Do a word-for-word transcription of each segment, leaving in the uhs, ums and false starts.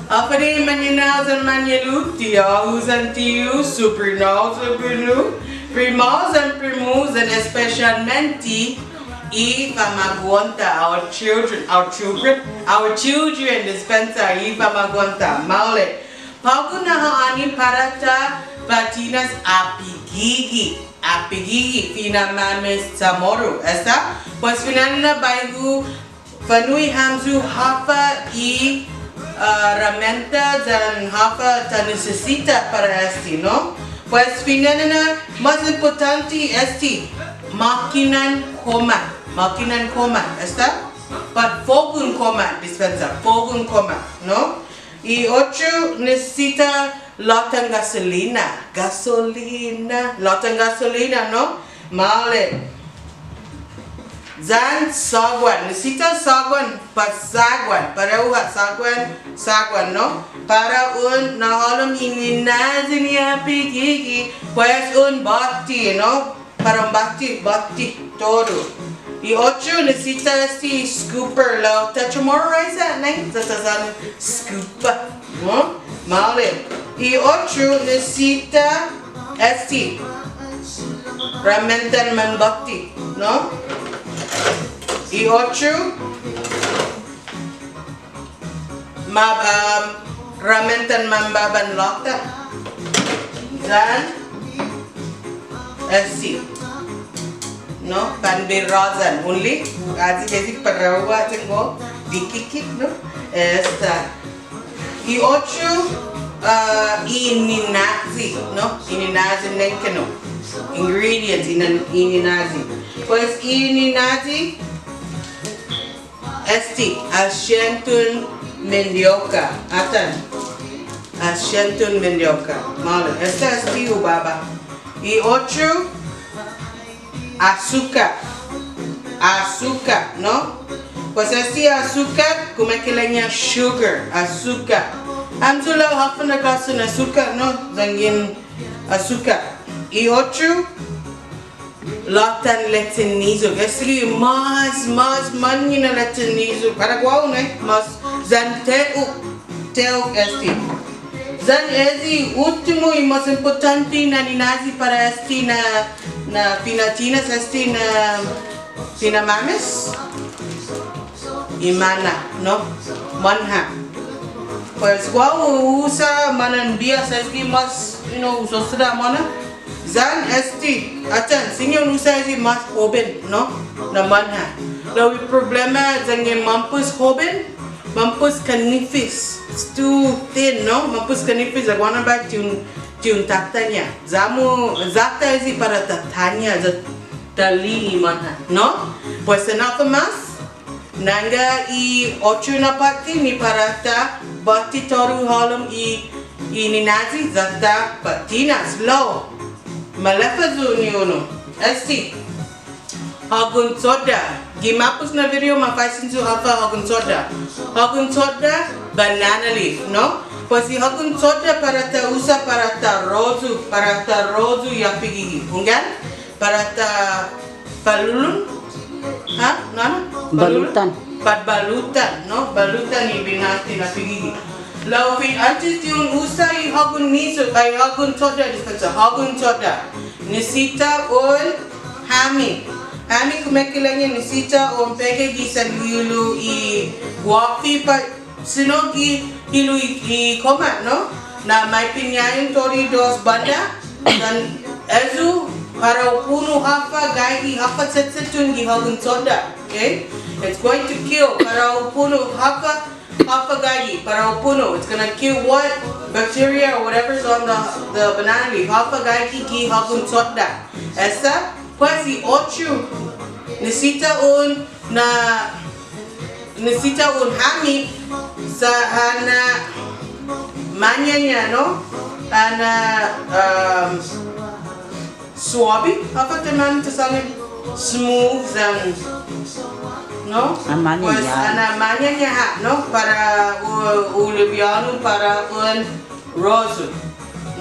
Håfa Adai mañaina-hu yan mañe'lu-hu, tihå-hu yan tio-hu, sobrinu-hu, sobrinu-hu, primu-hu yan primu-hu, yan espesiatmente i famagu'on-ta, our children, our children, our children, dispensa, i famagu'on-ta, maolek. På'go na ha'åni para ta fa'tinas apigige', apigige', fina'mames Chamoru, esta? Pues fine'nana bai hu fanu'i hamyo håfa i, ah, ramenta yan håfa ta nisisita para este, no? Pues fine'nana mas impottånte este, måkinan koma, måkinan koma, esta? But fogon koma, dispensa, fogon koma, no? I otro nisisita låtan gasolina. Gasolina. Låtan gasolina, no? Maolek. Yan såhguan. Nisisita såhguan. Pat såhguan. Parehu ha' såhguan. Såhguan, no? Para un na'hålom i ninayi ni apigige'. Pues un båti, no? Para un båti, båti todu. I otro nisisita este scooper lao ta Chamorroize, no? Sa' ta yan scooper, no? Maolek. I otro nisisita este ramentan manbåti, no? I otro ma-, um, ramentan manbaban låta. Yan este, no, panbiråyan. Only, así que si para agua tengo dikiki', no? Esta. I otro, ah, i ninayi, no? I ninayi nengkanno'. Ingredients, i nin-, i ninayi. Pues, i ninayi, este, asienton mendioka. Atan. Asienton mendioka. Maolek. Esta este hu baba. I otro, asukat. Asukat, no? Pues este asukat, kumekeilek-ña sugar. Asukat. Hamyo lao håfa na klåsen asukat, no? Yanggen asukat. I otro, låtan lechen niyok. Este mas, mas mañaina lechen niyok. Para guåhu, no? Mas yan te'ok, te'ok este. Yan este uttimo i mas impottånte na ninayi para este na, na fina'tinas este na fina'mames. I måna, no? Månha. Pues, guåhu hu usa månan biha, sa' este mas, you know, hu sosodda' måna. Yan este, atan, siña un usa este mas hoben, no? Na månha. Lao i problema, yanggen mampos hoben, mampos kanifes. It's too thin, no? Mampos kanifes, aguaha na biha ti un, ti un tataña'. Ya-mu, ya-ta este para tataña', ya-, ta li'e' månha, no? Pues, enough mas. Nangga i otro na påtte ni para ta båti todu hålom i, i ninayi ya ta fa'tinas lao. Maleffa yu' ni unu. Este. Hågon sodda'. Gi ma'pos na video ma faisen yu' håfa hågon sodda'. Hågon sodda', banana leaf, no? Pues i hågon sodda' para ta usa para ta royu, para ta royu i apigige'. Hunggan? Para ta falulon? Ha? Nåna? Balutan. Pat balutan, no? Balutan i binati na apigige'. Lao fin åntes di un usa i hågon niyok, ai hågon sodda', dispensa, hågon sodda'. Nisisita un hami. Hami kumekeilek-ña nisisita un pega gi sanhilo' i guåfi pat sino gi hilo' i, i komat, no? Na maipiñayon todu i dos bånda, yan eyu para u puno' håfa gaige, håfa setsetton gi hågon sodda', okay? It's going to kill, para u puno' håfa, håfa gaige, para u puno'. It's gonna kill what bacteria or whatever's on the, the banana leaf. Håfa gaige gi hågon sodda'. Esta, pues i otro, nisisita un na nisisita un hami sa' anai mañaña, no? Anai, um, suabi, håfa taimanu ta sångan smooth and, no? Ah, mañaña. Pues, anai mañaña ha', no? Para u, u libiånu, para un royu,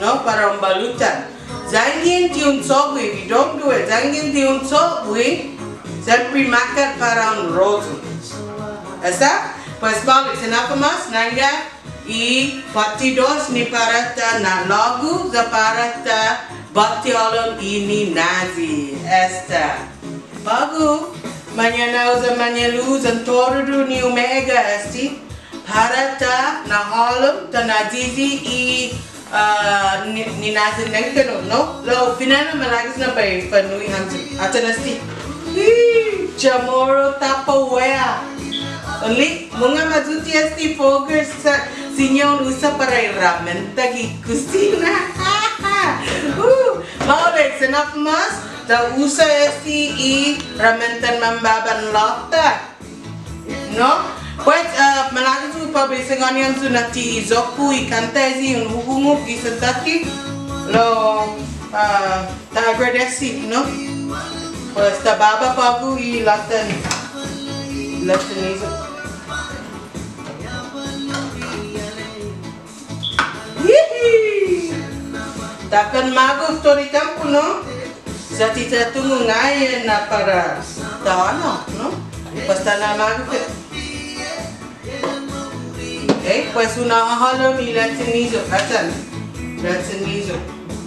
no? Para un balutan. Yanggen ti un cho'gue, if you don't do it, yanggen ti un cho'gue, siempre makkat para un royu. Esta? Pues maolek, sa' enough mas, nangga, I påtte dos ni para ta na'lågu, ya para ta båtte hålom i ninayi. Esta. På'go, mañaina-hu yan mañe'lu-hu yan todu ni ume'egga' este, para ta na'hålom, ta na'yiyi i, ah, ni, ninayi nengkanno', no? Lao, fine'na malago' yu' na bai fa'nu'i hamyo. Atan este. Hii, Chamorro Tupperware. Only, mungnga mayuti' este på'go sa' siña un usa para i ramenta gi kusina. Uh, maolek, sen na'pmas, ta usa este i ramentan manbaban låta. No? Pues, ah, malago' yu' para bai sangåni hamyo na ti iyo-ku i kånta este un huhungok gi Santa Fe. Lao, ah, ta agradesi, no? Pues, ta baba på'go i låtan, låtan iyo. Hihi! Takkan magof todu i tiempo, no? Sa' ti ta tungo' ngai'an na para ta hånao, no? Pues ta na'magof. Eh, pues un na'hålom i lechen iyo, atan. Lechen iyo.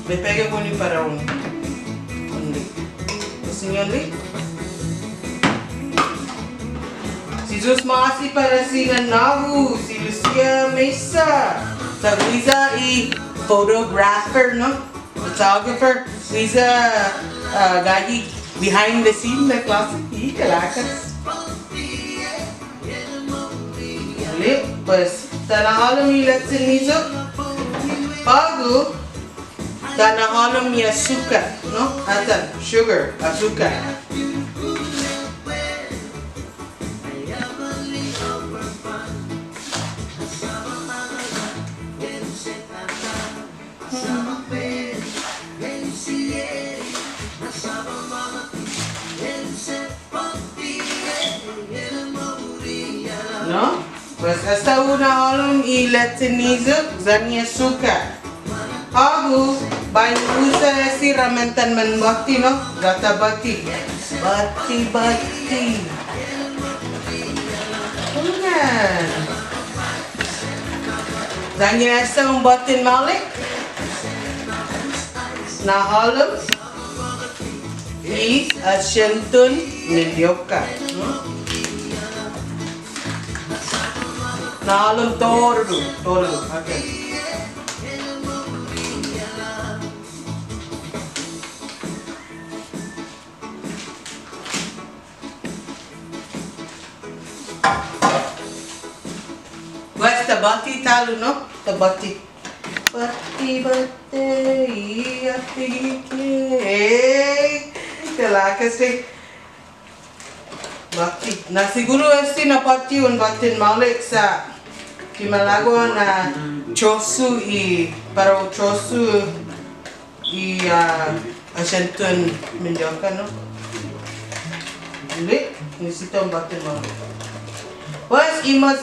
Bai pega guini para un, un Siñot Lee. Si Yu'os ma'åse' para si nanå-hu, si Lucia Mesa. Sa' guiya i photographer, no? Photographer. Guiya, ah, gaige behind the scene na klåse. I kalåkas. Li'e', pues, ta na'hålom i lechen iyo. På'go, ta na'hålom i asukat, no? Atan, sugar, asukat. No? Pues esta un na'hålom i lechen iyo yan i asukat. På'go, bai hu usa este ramentan manbåtte, no? Gata' båtte. Båtte, båtte. Hunggan. Yan i esta un båtten maolek. Na'hålom i asienton mandioka. Na'hålom todu, todu. Okay. Pues ta båtte ta'lo, no? Ta båtte. Båtte, båtte, i åtte i ke. Ey, kalåkas, eh. Båtte. Na siguru este na påtte un båtten maolek sa' ti malago' na cho'cho' i, para u cho'cho' i, ah, asienton mandioka, no? Li'e', nisisita un båtten maolek. Pues, i mås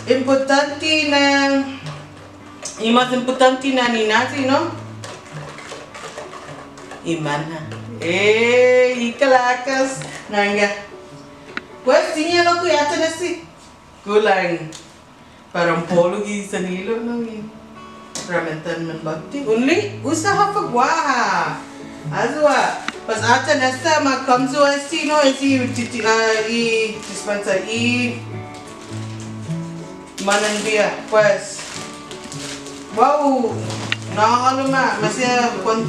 impottånte na, i mås impottånte na ninayi, no? I månha. Ey, i kalåkas, nangga. Pues, siña lokkue' atan este. Kulang. Para un polu gi sanhilo', no, i ramentan manbåtte. Only, usa håfa guaha. Ayu ha'. Pues atan esta, ma kåmyu este, no, este, ti, ti, ah, i dispensa, i månan biha, pues. Wow. Na'hålom ha', maseha kuan-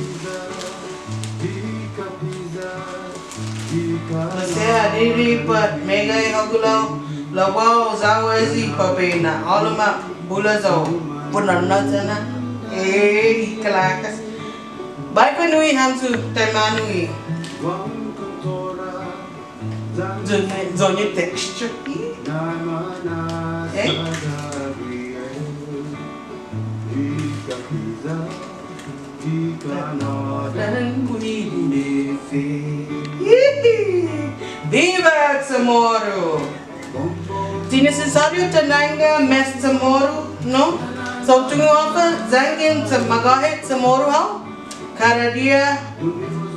Maseha didide' pat meggai hågu lao, lao guåhu ya-hu este pat bai na'hålom ha' bula ya-hu. Buente na yan ha'. Ey, kalåkas. Bai fa'nu'i hamyo taimanu i. Yo'ña, yo'ña texture. Eh? Biba Chamoru! Ti nisisåriu ta nangga mes Chamoru, no? Sa' hu tungo' håfa, yanggen sa' magåhet Chamoru hao. Kada diha,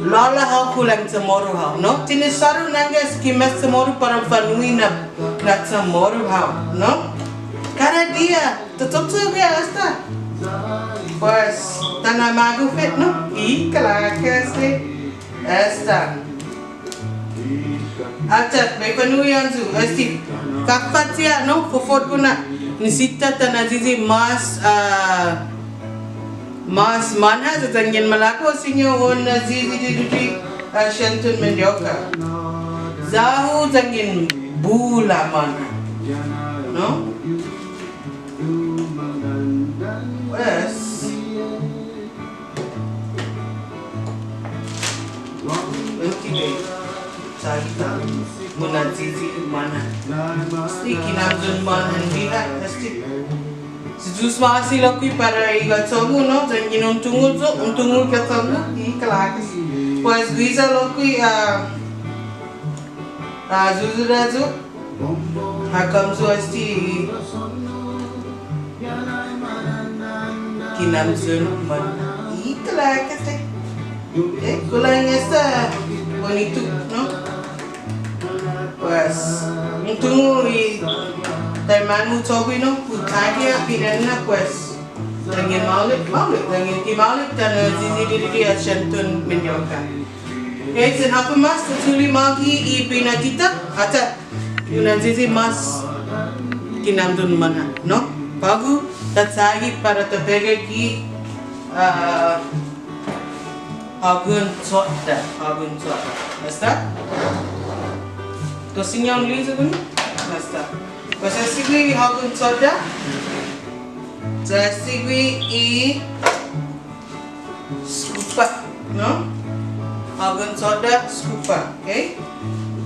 låla' hao kulang Chamoru hao, no? Ti nisisåriu nangga esaki mes Chamoru para fa'nu'i na, na Chamoru hao, no? Kada diha, Totocho guiya esta. Pues, ta na'ma'gufet, no? I kalakas, eh. Esta. Atan, bai fa'nu'i hamyo, este, fafa'tiyi, no? Fofotgon ha'. Nisisita ta na'yiyi mas, ah, mas manha, sa' yanggen malago' siña un na'yiyi didide', ah, sienton mandioka. Ya-hu yanggen bula manha. No? Pues, okay, sa' ta muna'yiyi manha. Este, kinamyon manhan biha, este. Si Yu'os ma'åse' lokkue' para i ga'chong-hu, no? Yanggen un tungo' yu', un tungo' ga'chong-hu, i kalakas. Pues, guiya lokkue', ah, ah, yuyuda yu'. Håfa hamyo este kinamyon manha. I kalakas, eh. Eh, kulang esta bunitu, no? Pues, un tungo' i taimanu cho'gue, no? Hu tåya' pinenna, pues. Yanggen maolek, maolek, yanggen ti maolek, ta na'yiyi didide' ha' sienton mandioka. Okay, sen håfa mas, ta chule' mågi i binatita, atan. Hu na'yiyi mas kinamyon manha, no? På'go, ta chagi para ta pega gi, ah, hågon chotda, hågon chotda. Esta? Kao siña un li'e' yu' guini? Esta. Pues, esta guiya hågon chotda. Esta guiya i skupa, no? Hågon chotda, skupa, okay?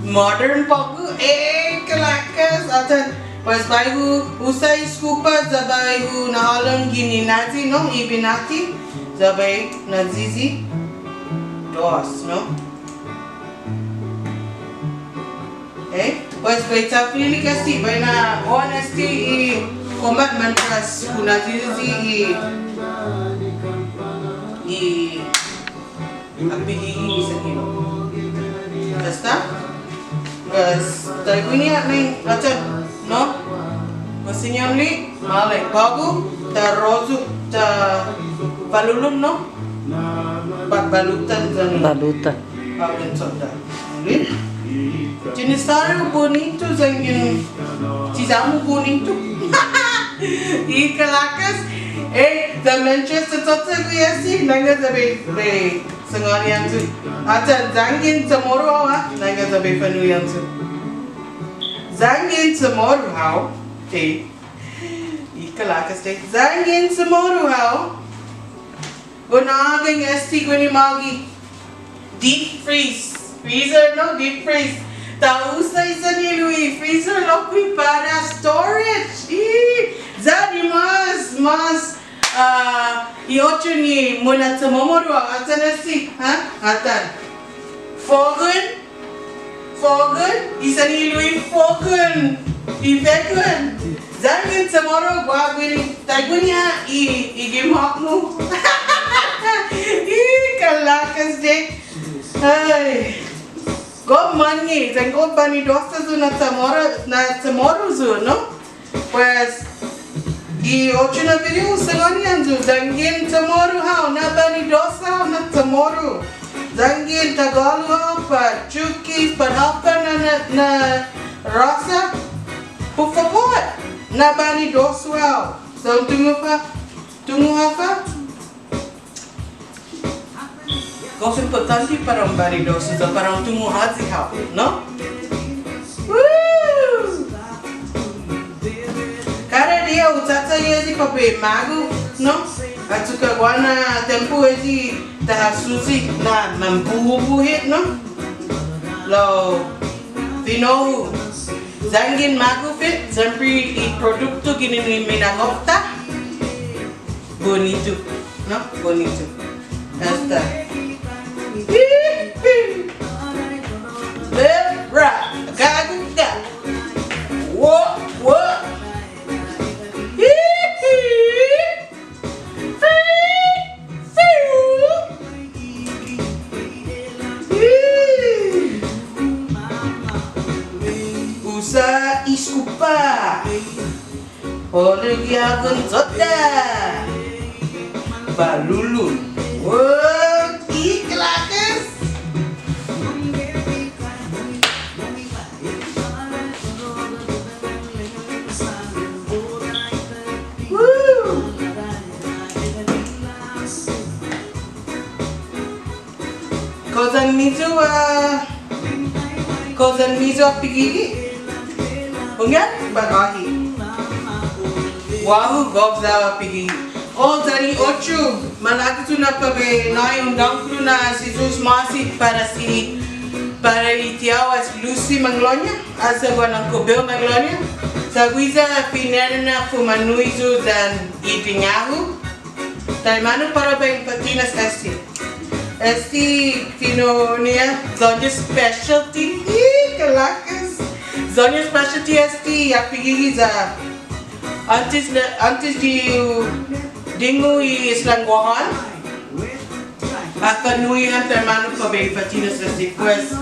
Modern på'go, eh, kalakas, atan. Pues bai hu usa i skupa, ya bai hu na'hålom guini na'yi, no? I binati, ya bai na'yiyi dos, no? Eh, pues, bai chaflili' este, bai na'on este i komat mientras hu na'yiyi i, i apihi' i sanhilo'. Esta? Pues, taiguini ha' nai, atan, no? Pues, siña un li'e', maolek, på'go, ta royu, ta falulon, no? Pat balutan yan i. Balutan. Hågon chotda. Uli? Ti nisisåriu bunitu yanggen ti ya-mu bunitu. I kalakas. Eh, ya mientras ta cho'gue este, nangga ya bai, bai sangåni hamyo. Atan, yanggen Chamoru hao, ah, nangga ya bai fa'nu'i hamyo. Yanggen Chamoru hao, eh. I kalakas, eh. Yanggen Chamoru hao. Bai na'ågang este guini mågi. Deep freeze. Freezer, no? Deep freeze. Ta usa i sanhilo' i freezer lokkue' para storage. I, ya ni mas, mas, ah, i otro ni muna'chamomoru hao, atan este, ha? Atan. Fogon. Fogon, i sanhilo' i fogon, i fogon. Yanggen Chamoru guaha guini, taiguini ha' i, i gimhåkmo. I kalakas, eh. Ai. Gof månnge', yanggen gof banidosa yu' na Chamoru, na Chamoru yu', no? Pues, gi otro na video, sangåni hamyo, yanggen Chamoru hao, na banidosa hao na Chamoru. Yanggen Tagalog hao, pat Chuukese, pat håfa na, na, na råsa. Pot fabot, na banidosa hao. Sa' un tungo' håfa, tungo' håfa. Gof impottånte para un banidosa, sa' para un tungo' håyi hao, no? Woo! Kada diha hu chåchagi este para bai magof, no? Achokka' guaha na tiempo este ta ha susi na mambuhu hit, no? Lao fino'-hu. Yanggen magof hit, siempre i produktu ginen i minagof-ta. Bunitu, no? Bunitu. Esta. Bebra, gaga. Wo, wo. Usa i skupa. Håle Yagun sota. Balulun. Woo, i kalåkas. Woo. Kao yan-miyu, ah, kao yan-miyu pigige'? Hunggan, pat åhe'. Guåhu, gof ya-hu pigige'. O, yan i otro, malago' yu' na para bai nå'i un dångkolo na si Yu'os ma'åse' para si, para i tiå-hu as Lucy Manglona, as guaha Uncle Bill Manglona. Sa' guiya fine'nana fuma'nu'i yu' yan i dinga-hu. Taimanu para bai fa'tinas este. Este fino'-ña, yan-ña specialty. I kalåkas. Yan-ña specialty este, ya pigige' ya. Åntes na, åntes di, dingu i islan Guåhan. Fa'nu'i ham taimanu para bai fa'tinas este. Pues,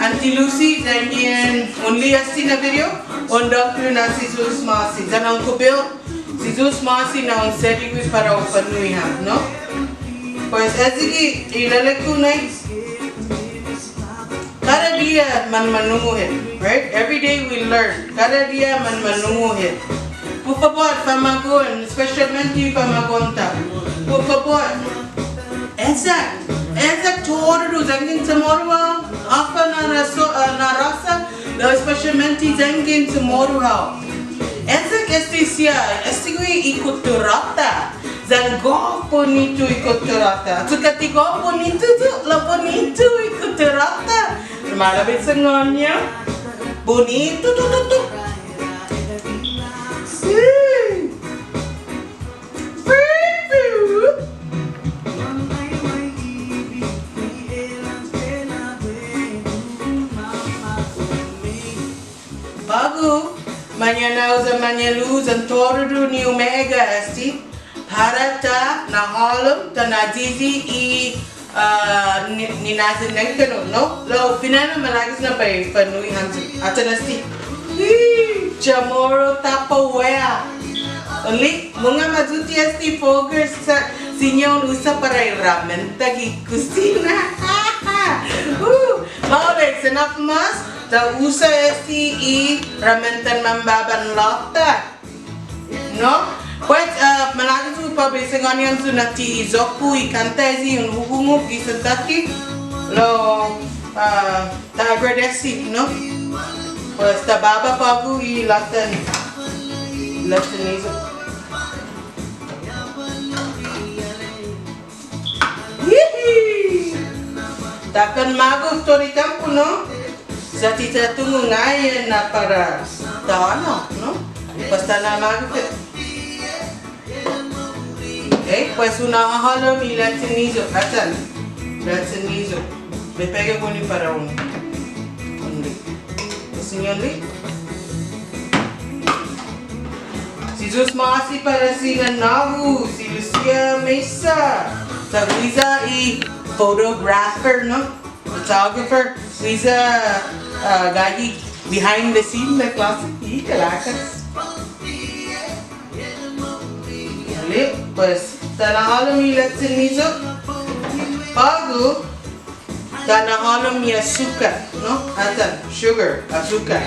Auntie Lucy, yanggen un li'e' este na video, un dångkolo na si Yu'os ma'åse'. Yan Uncle Bill, si Yu'os ma'åse' na un sedi gue' para u fa'nu'i ham, no? Pues, este ki, ilelek-hu nai. Kada diha manmanungo' hit, right? Every day we learn. Kada diha manmanungo' hit. Put fabot, famagu'on, espesiatmente famagu'on-ta. Put fabot. Eyak, eyak todudu, yanggen CHamoru hao, håfa na raso-, ah, na rasa, lao espesiatmente yanggen CHamoru hao. Eyak este siha, este gue' i kutturå-ta. Yan gof bunitu i kutturå-ta. Achokka' ti gof bunitu yu', lao bunitu i kutturå-ta. Maolek bai sangåni hao. Bunitu, tu, tu, tu. Yee. På'go, mañaina-hu yan mañe'lu-hu yan todudu ni ume'egga' este, para ta na'hålom, ta na'yiyi i, ah, ni, ni na'yu'an nengkanno', no? Lao fine'nana malago' yu' na bai fa'nu'i hamyo. Atan este. Hii, CHamoru Tupperware. Only, mungnga mayute' este, Folgers, sa' siña un usa para i ramenta gi kusina. Uh, maolek, sen håfa mås, ta usa este i ramentan manbaban låta. No? Pues, ah, malago' yu' para bai sangåni hamyo na ti iyo-ku i kånta este un huhungok gi Santa Fe. Lao, ah, ta agradesi, no? Pues, ta baba på'go i låtan, låtan iyo. Yee! Takkan magof todu i tiempo, no? Sa' ti ta tungo' ngai'an na para ta hånao, no? Pues ta na'magof. Okay, pues un na'hålom i lechen iyo, atan. Lechen iyo. Bai pega guini para un, un Siñot Lee. Si Yu'os ma'åse' para si nanå-hu, si Lucia Mesa. Sa' guiya i photographer, no? Photographer. Guiya, ah, gaige behind the scene na klåse. I kalåkas. Li'e', pues, ta na'hålom i lechen iyo. På'go, ta na'hålom i asukat, no? Atan, sugar, asukat.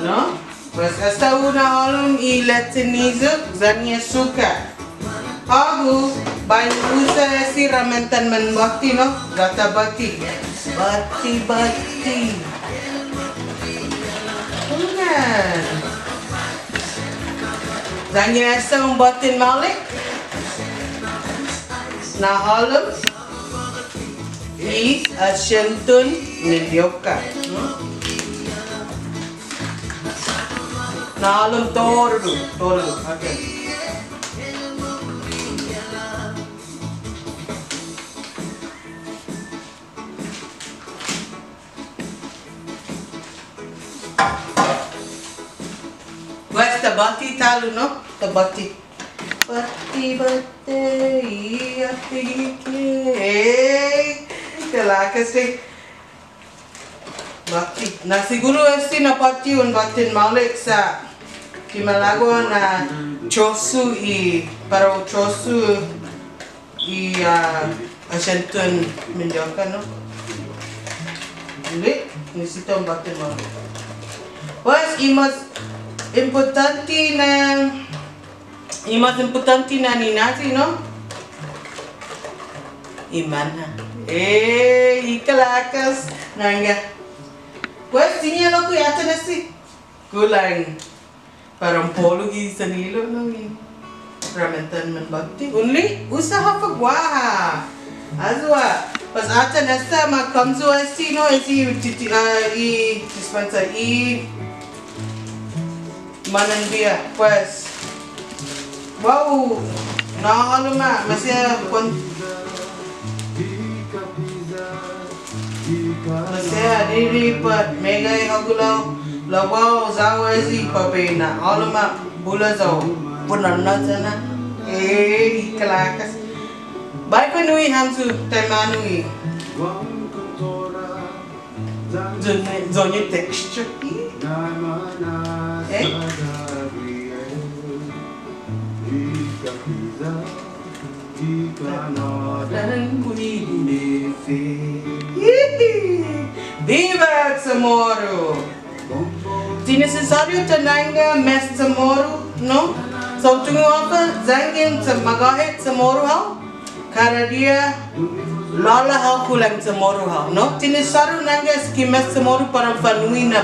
No? Pues esta hu na'hålom i lechen iyo yan i asukat. På'go, bai hu usa este i ramentan manbåti, no? Ga'ta båti. Båti, båti. Hunggan. Yan i esta un båtin maolek. Na'hålom i asienton manlioka. Hmm? Na'hålom todu, todu. Okay. Bati ta'lo, no? Ta bati. Bati, bati, i ate i ke. Hey, kalakas, eh. Bati. Na siguru este na påtte un bati maolek sa' ti malago' na cho'cho' i, para u cho'cho' i, ah, asienton mindioka, no? Uli, nisisita un bati maolek. Pues, i mas impottånte na I mas impottånte na nina'yi, no? I månha. Eh, i kalakas. Nangga. Pues, siña lokkue' atan este. Kulang. Para un polu gi sanhilo', no, i. Rameten manbåti. Only, usa håfa guaha. Ayu ha'. Pues atan esta, ma kamyo este, no, este, ti, ti, ah, i, dispensa, i, Manan biha, pues. Wow, na'hålom ha', maseha kuan-, maseha didide' pat meggai hågu lao, lao wow, ya-hu este, påpe', na'hålom ha', bula ya-hu, bunan na ya-hu na, eh, i kalakas. Bai fa'nu'i hamyo, taimanu i. Yan-, yan-ña texture. Eh? Biba Chamoru! Ti nisisåriu ta nangga mas Chamoru, no? Sa' hu tungo' håfa, yanggen sa' magåhet Chamoru hao. Kada diha, låla' hao kulang Chamoru hao, no? Ti nisisåriu nangga esaki mas Chamoru para fa'nu'i na,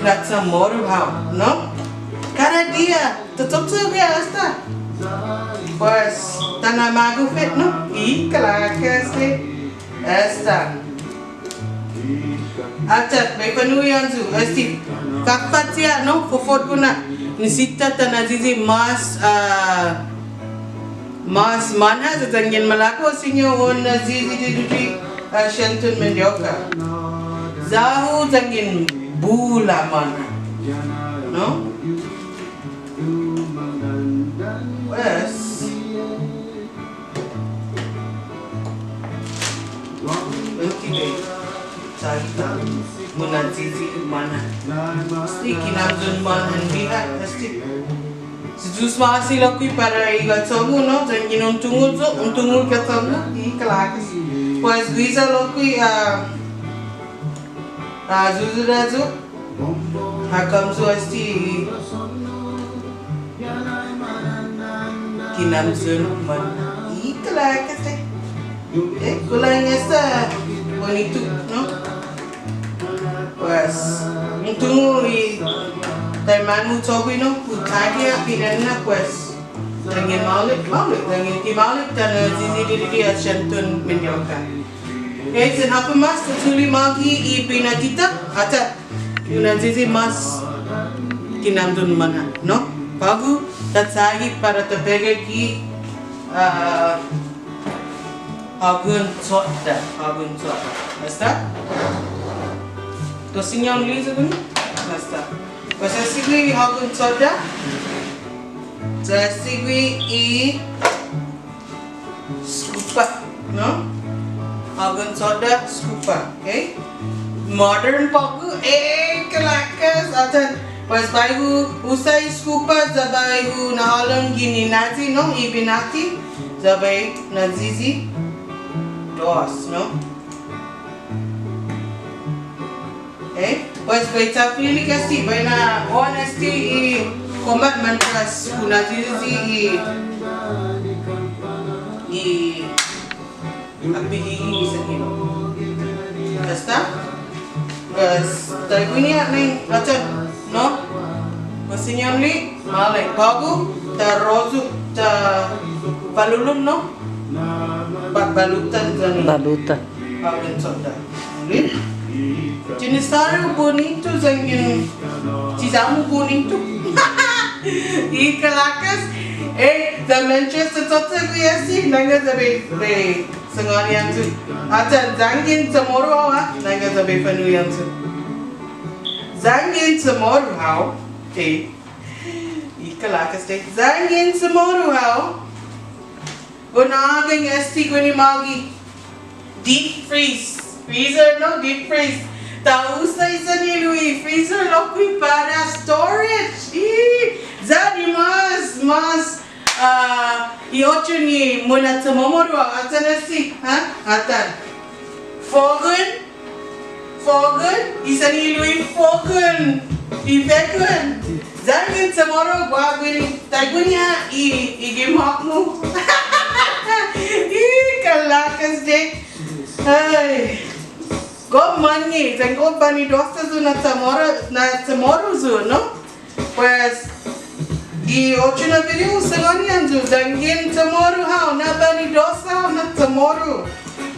na Chamoru hao, no? Kada diha, ta cho'cho' biha esta. Pues, ta na'magof hit, no? I kalakas hit. Esta. Atan, bai fa'nu'i hamyo, este, fåfåtto siha, no? Fotfot guini. Nisisita ta na'yiyi mas, ah, mas månha, sa' yanggen malago' siña un na'yiyi didide', ah, asienton mindioka. Ya-hu yanggen bula månha. No? Pues, okay, sa' ta muna'yiyi månha. Este kinamyon månha biha, este. Si Yu'os ma'åse' lokkue' para i ga'chong-hu, no? Yanggen un tungo' yu', un tungo' ga'chong-hu, i kalakas. Pues, guiya lokkue', ah, ah, yuyuda yu'. Håkam yu' este kinamyon månha. I kalakas, eh. Eh, kulang esta bunitu, no? Pues, un tungo' i taimanu cho'gue, no? Hu chagi ha' pinenna, pues. Yanggen maolek, maolek, yanggen ti maolek, ta na'yiyi didide' asienton mindioka. Okay, sen håfa mås, ta chule' mågi i pinati-ta, atan. Hu na'yiyi mås kinamyon månha, no? På'go, ta chagi para ta pega gi, ah, hågon chotda, hågon chotda. Esta? Kao siña un li'e' guini? Esta. Pues, ya sigi hågon chotda. Ya sigi i skupa, no? Hågon chotda, skupa, okay? Modern på'go, eh, kalakas, atan. Pues bai hu usa i skupa, ya bai hu na'hålom gi nina'yi, no? I binati, ya bai na'yiyi dos, no? Eh, pues, bai chaflili' este, bai na'on este i komat mientras hu na'yiyi i, i apihi' i sanhilo'. Esta? Pues, taiguini ha' nai, atan, no? Pues, siña un li'e', maolek, på'go, ta royu, ta balulon, no? Ba-, balutan, yan i. Balutan. Hågon chotda. Ti nisisåriu bunitu, yanggen ti ya-mu bunitu. I kalakas, eh, ya mientras ta cho'cho'gue este, nangga ya bai, bai sangåni hamyo. Atan, yanggen Chamoru hao, ah, nangga ya bai fa'nu'i hamyo. Yanggen Chamoru hao, eh. I kalakas, eh. Yanggen CHamoru hao. Guaha na ågang este guini magi. Deep freeze. Freezer, no? Deep freeze. Ta usa i sanhilo' i freezer lokkue' para storage. Ih, ya i mas, mas, ah, i otro ni muna'chamomoro, atan este, ha? Atan. Fogon. Fogon, i sanhilo' i fogon, i fogon. Yanggen CHamoru, guaha guini, taiguini ha' i, i gimhåkmo. I kalakas, eh. Ai. Gof månnge', yan gof banidosa yu' na CHamoru, na CHamoru yu', no? Pues, gi otro na video, hu sangåni hamyo, yanggen CHamoru hao, na banidosa hao na CHamoru.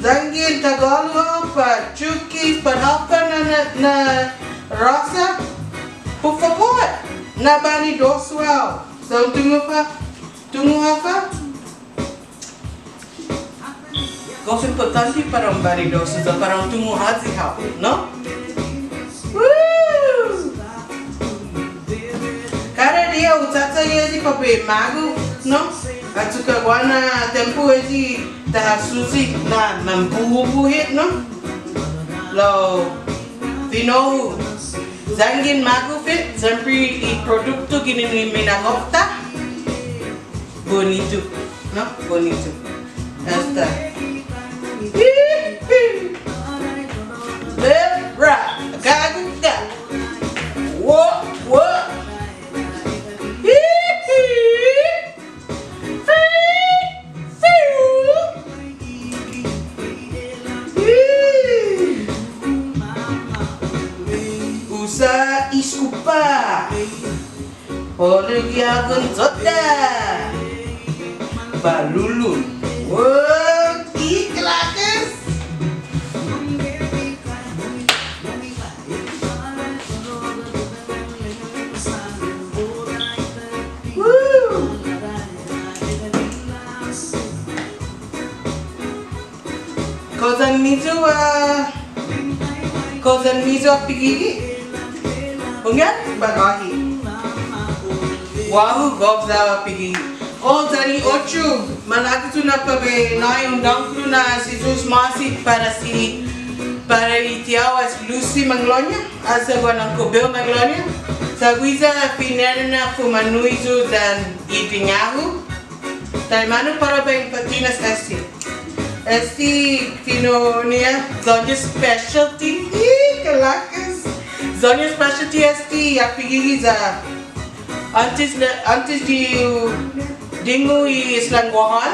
Yanggen Tagalog hao, pat Chuukese, pat håfa na, na, na råsa. Put fabot, na banidosu hao. Sa' un tungo' håfa, tungo' håfa. Gof impottånte para un banidosu, sa' para un tungo' håyi hao, no? Woo! Kada diha hu chachagi este para bai magof, no? Achokka' guaha na tiempo este ta hasusi na, na bubu hit, no? Lao fino'-hu. Yanggen magof hit, siempre i produktu ginen i minagof-ta. Bunitu, no? Bunitu. Esta. Lebra, gaga. Wo, wo. Usa eskupa. Hålom i hågon sodda'. Balulon. Wow, i kalakas. Woo! Kao yan-miyu, ah, kao yan-miyu apigige'? Hunggan, pat åhe'? Guåhu, gof ya-hu apigige'. O, yan i otro, malago' yu' na para bai nå'i un dångkolo na si Yu'os ma'åse' para si, para i tiå-hu as Lucy Manglona, as guaha Uncle Bill Manglona. Sa' guiya fine'nana fuma'nu'i yu' yan i dinga-hu. Taimanu para bai in fa'tinas este? Este fino'-ña, ya-ña specialty. I kalakas. Ya-ña specialty este, apigige' ya. Åntes na, åntes di, dingu i islan Guåhan.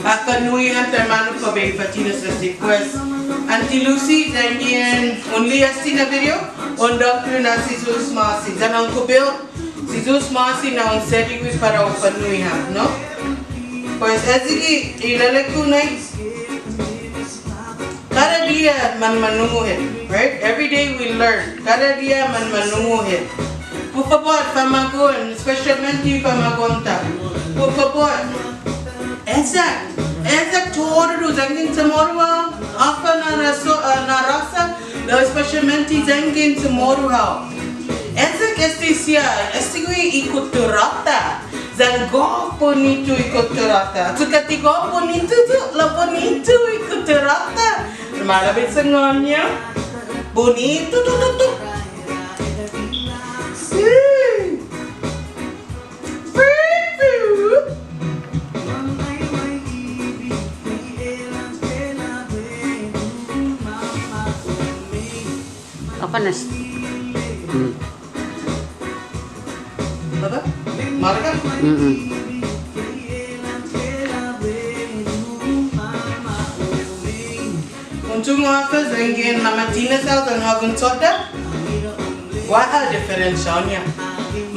Fa'nu'i ham taimanu para bai in fa'tinas este. Pues, Auntie Lucy, yanggen un li'e' este na video, un dångkolo na si Yu'os ma'åse'. Yan Uncle Bill, si Yu'os ma'åse' na un sedi gui' para u fa'nu'i ham, no? Pues, este i ilelek-hu nai. Kada diha manmanungo' hit, right? Every day we learn. Kada diha manmanungo' hit. Put fabot, famagu'on, espesiatmente famagu'on-ta. Put fabot. Eyak, eyak todu, yanggen CHamoru hao, håfa na råsa, ah, na råsa, lao espesiatmente yanggen CHamoru hao. Eyak este siha, este gui' i kutturå-ta. Yan gof bunitu i kutturå-ta. Achokka' ti gof bunitu yu', lao bunitu i kutturå-ta. Maolek bai sangåni hao. Bunitu, tu, tu, tu. Håfa na este? Hmm. Håfa? Maolek ha'? Mm-mm. Un tungo' håfa yanggen mama'tinas hao yan hågon sodda'? Guaha diferensiå-ña.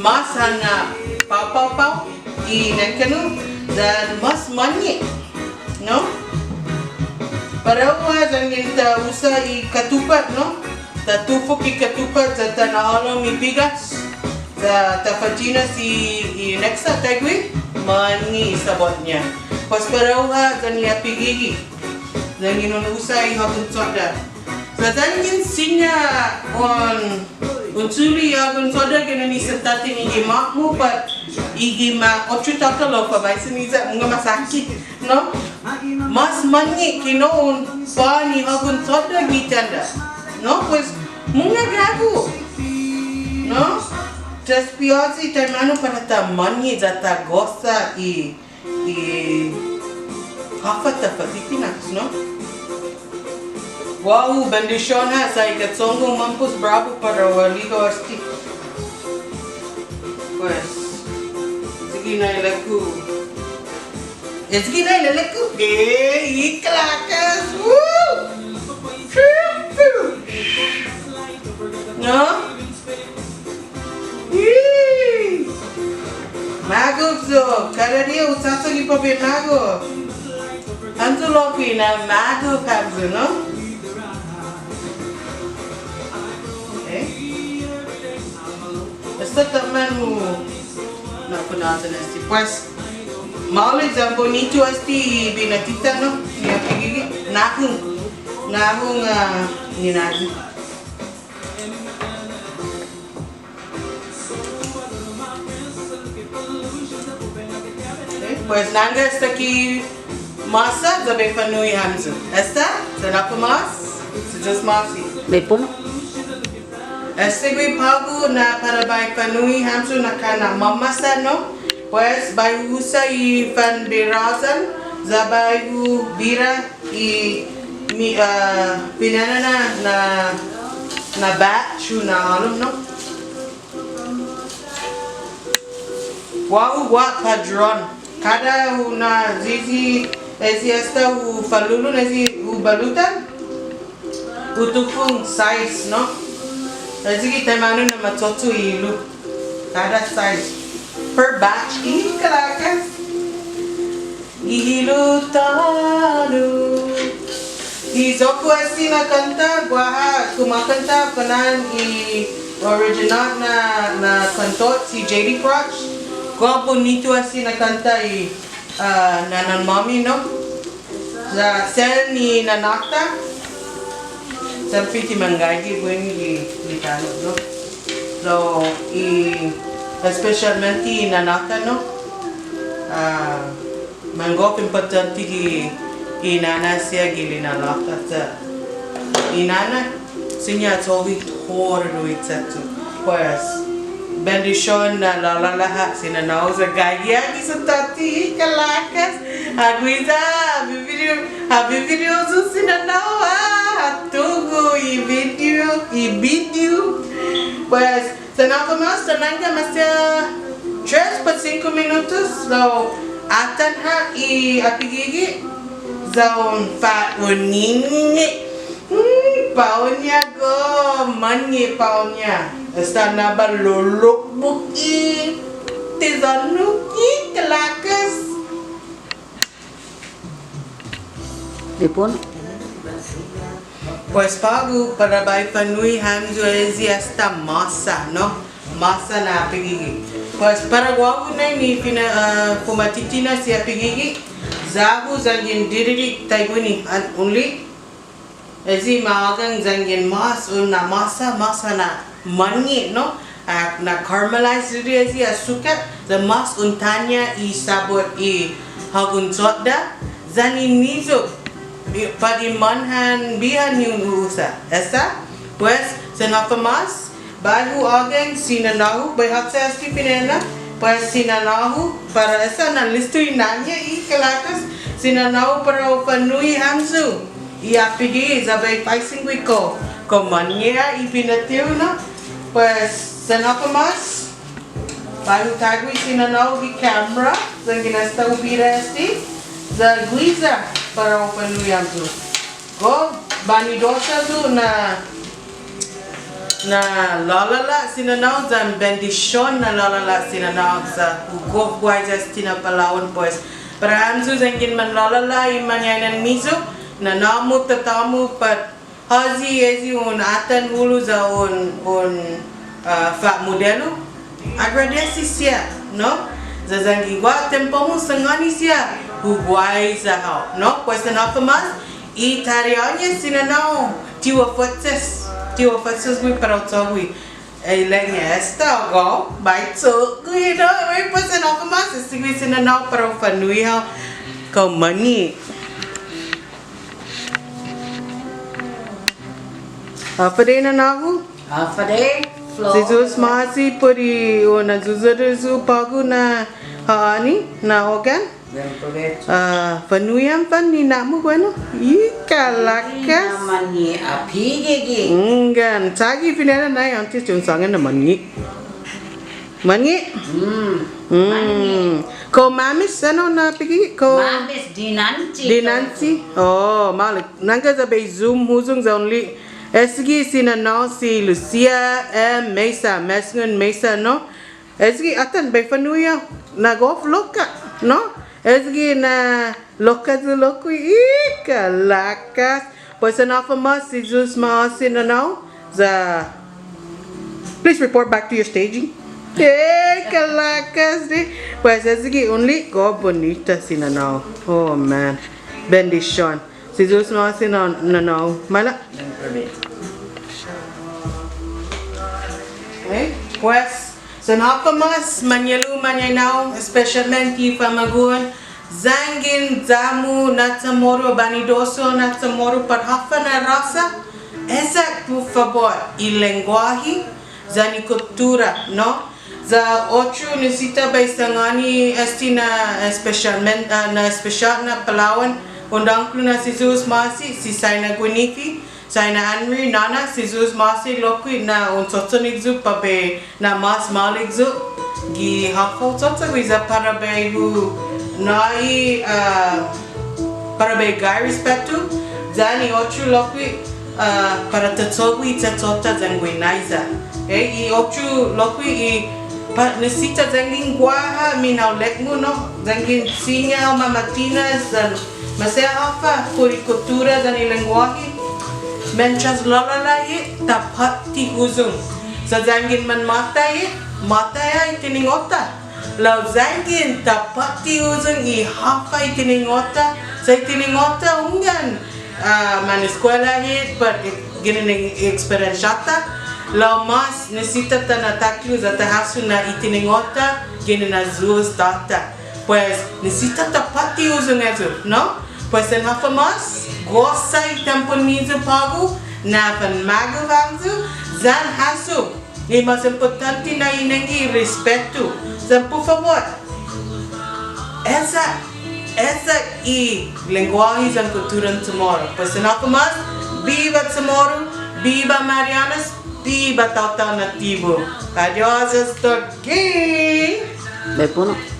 Mas ha na'papaopao i nengkanno', yan mas månnge', no? Parehu ha' yanggen ta usa i katupat, no? Ta tufok i katupat, ya ta na'hålom i bigas, ya ta fa'tinas i, i neksa taiguihi, månnge' i sabot-ña. Pues parehu ha' yan i apigige', yanggen un usa i hågon sodda'. Sa' yanggen siña un Un chule' i hågon sodda' ginen i sen tåtte ni gi ma-mu pat i gi ma otro tåta lao para bai siña mungnga masakit, no? Mas månnge' kinu un pan i hågon sodda' gi tienda, no? Pues, mungnga gago, no? Despiåsi taimanu para ta månnge' ya ta gosa i I håfa ta fa'tinas, no? Guåhu, bendision ha', sa' i ga'chong-hu mampos bravo para u aligao este. Pues, sigi na ilek-hu. Eh, sigi na ilek-hu. Eh, i kalakas. Woo! No? Yee! Magof yu', kada diha hu chåchagi para bai magof. Hamyo lokkue' na magof hamyo, no? Eh? Esta taimanu na punas este. Pues, maolek ya bunitu este i binatita, no? Ni apigige'. Nahong. Nahong, ah, ni nahong. Okay, pues nangga esta ki måsa, ya bai fa'nu'i hamyo. Esta? Sa' na'pås mås? Sa' just mås i. Bai puno'. Esta gui' på'go na para bai fa'nu'i hamyo na kana' mamåsa, no? Pues bai hu usa i fanbirasan, ya bai hu bira i mi, ah, fine'nana na, na, na batch yu' na hålom, no? Guåhu guaha padron. Kada hu na'yiyi, este esta hu falulon, este hu balutan. Hu tufong sais, no? Este gi taimanu na macho'cho' i hilo'. Kada sais. Per batch. I kalakas. I hilo' tåno'. I iyo-ku este na kånta, guaha kumåkanta, fana'an i original na, na kåntot, si J D Crutch. Guaha bunitu este na kånta i, ah, nånan-måmi, no? Sa' sen i nanå-ta, sen put i manggaige, buente i, i tano', no? Lao, i, espesiatmente i nanå-ta, no? Ah, manggof impottånte gi i nåna siha gi lina'la'-ta sa' i nåna siña ha cho'gue todu i che'cho'. Pues, bendision na lålåla' ha' si nanå-hu sa' gaige ha' gi sen tåtte i kalakas. Ha guiya, ha video, ha video yu' si nanå-hu, ha tugu i video, i video. Pues, sen håfa mås, ta nangga maseha tres pat singko minutos, lao atan ha' i apigige', ya un fa'uninge', hmm, pao-ña gof, månnge' pao-ña. Esta na balolok buki, tizanu ki kalakas. Dipon. Pues på'go para bai fa'nu'i hamyo este esta måsa, no? Måsa na apigige'. Pues para guåhu nai ni fina, ah, fuma'titinas i apigige', ya-hu yanggen didide' taiguini, an only Este ma ågang yanggen mås un na'måsa, måsa na månnge', no? Ah, na caramelized didide' este asukat, ya mås un tåña' i sabot i hågon sodda', yan i niyok, i, pat i manhan biha ni un u'usa. Esta? Pues, sen håfa mås, bai hu ågang si nanå-hu, bai hu håtsa este fine'na, pues si nanå-hu, para esta na listo i nå'ña i kalakas, si nanå-hu para u fa'nu'i hamyo i apigige' ya bai faisen gui' kao, kao månnge' ha' i pinati-hu, no? Pues, sen håfa mås, bai hu taigue si nanå-hu gi camera, yanggen esta hu bira este, ya guiya para u fa'nu'i hamyo. Gof banidosa yu' na, na lålåla' si nanå-hu, yan bendision na lålåla' si nanå-hu sa' hu gof guaiya este na palao'an, pues. Para hamyo yanggen manlålåla' i mañainan-miyu, nanå-mu, tatå-mu, pat håyi este un atan hulo' ya un, un, ah, fa'modelu. Agradesi siha, no? Ya yanggen guaha tiempo-mu sangåni siha, hu guaiya hao, no? Pues sen håfa mås, i tåtte hao-ña si nanå-hu, ti hu ha' fa'tinas, ti hu ha' fa'tinas gui' para u cho'gue. Ilek-ña esta, go, bai cho'gue, no, bai pues enough mas, estague' si nanå-hu para u fanu'i hao kao månnge'. Håfa adai nanå-hu? Håfa adai, Flo. Si Yu'os ma'åse' put i un ayuda yu' på'go na ha'åni, na ogga'an. Buen provecho. Ah, fanu'i ham fan i na'manu, bueno. I kalakas. Na'mangi' apige gi. Hunggan. Chagi fine'nana nai åntes un sångan na månnge'. Månnge'? Mm. Mm. Månnge'. Kao mames, enao na pigi? Kao mames dinanche. Dinanche. Oh, maolek. Nangga ya bai Zoom huyong ya un li'e'. Estague' si nanå-hu si Lucia M. Mesa, Mesngun Mesa, no? Estague' atan bai fanu'i hao na gof lokkue', no? Estague' na lokkue' yu' lokkue', i kalakas. Pues enough mas, si Yu'os ma'åse' nanå-hu, ya, please report back to your staging. I kalakas, di. Pues estague' un li'e' gof bunita si nanå-hu. Oh man. Bendision. Si Yu'os ma'åse' na, nanå-hu. Maila'. Okay. Pues, sen håfa mas, mañe'lu-hu, mañaina-hu, espesiatmente i famagu'on, yanggen ya-mu na Chamoru, banidosu na Chamoru, pat håfa na råsa, esta put fabot, i lengguåhi, yan i kuttura, no? Ya otro nisisita bai sangåni este na espesiatmen-, ah, na espesiåt na palao'an, un dångkolo na si Yu'os ma'åse', si Saina Guinifi, Saina Anri, nåna, si Yu'os ma'åse' lokkue' na un chocho'gue yu' para bai na'mås maolek yu'. Gi håfa hu chocho'gue ya para bai hu nå'i, ah, para bai gai respetu, yan i otro lokkue', ah, para ta cho'gue i che'cho'-ta yan guinaiya. Eh, i otro lokkue' i pa nisisita yanggen guaha minaolek-mu, no, yanggen siña u mamatinas yan maseha håfa put i kuttura yan i lengguåhi. Mientras lålå'la' hit, ta påtte huyong. Sa' yanggen manmåtai hit, måtai ha' i tiningo'-ta. Lao yanggen ta påtte huyong i håfa i tiningo'-ta, sa' i tiningo'-ta hunggan, ah, maneskuela hit, pat ginen i eksperiensiå-ta. Lao mås nisisita ta na'takhilo' ya ta hasso na i tiningo'-ta ginen na Yu'os Tåta. Pues nisisita ta påtte huyong eyu, no? Pues sen håfa mås, gosa i tiempon-miyu på'go, na fanmagof hamyo, yan hasso i mas impottånte na inengge i respetu. Yan put fabot, esta, esta i lengguåhi yan kutturan Chamoru. Pues sen håfa mås, biba Chamoru, biba Marianas, biba taotao natibu. Adios, esta ki. Bai puno'.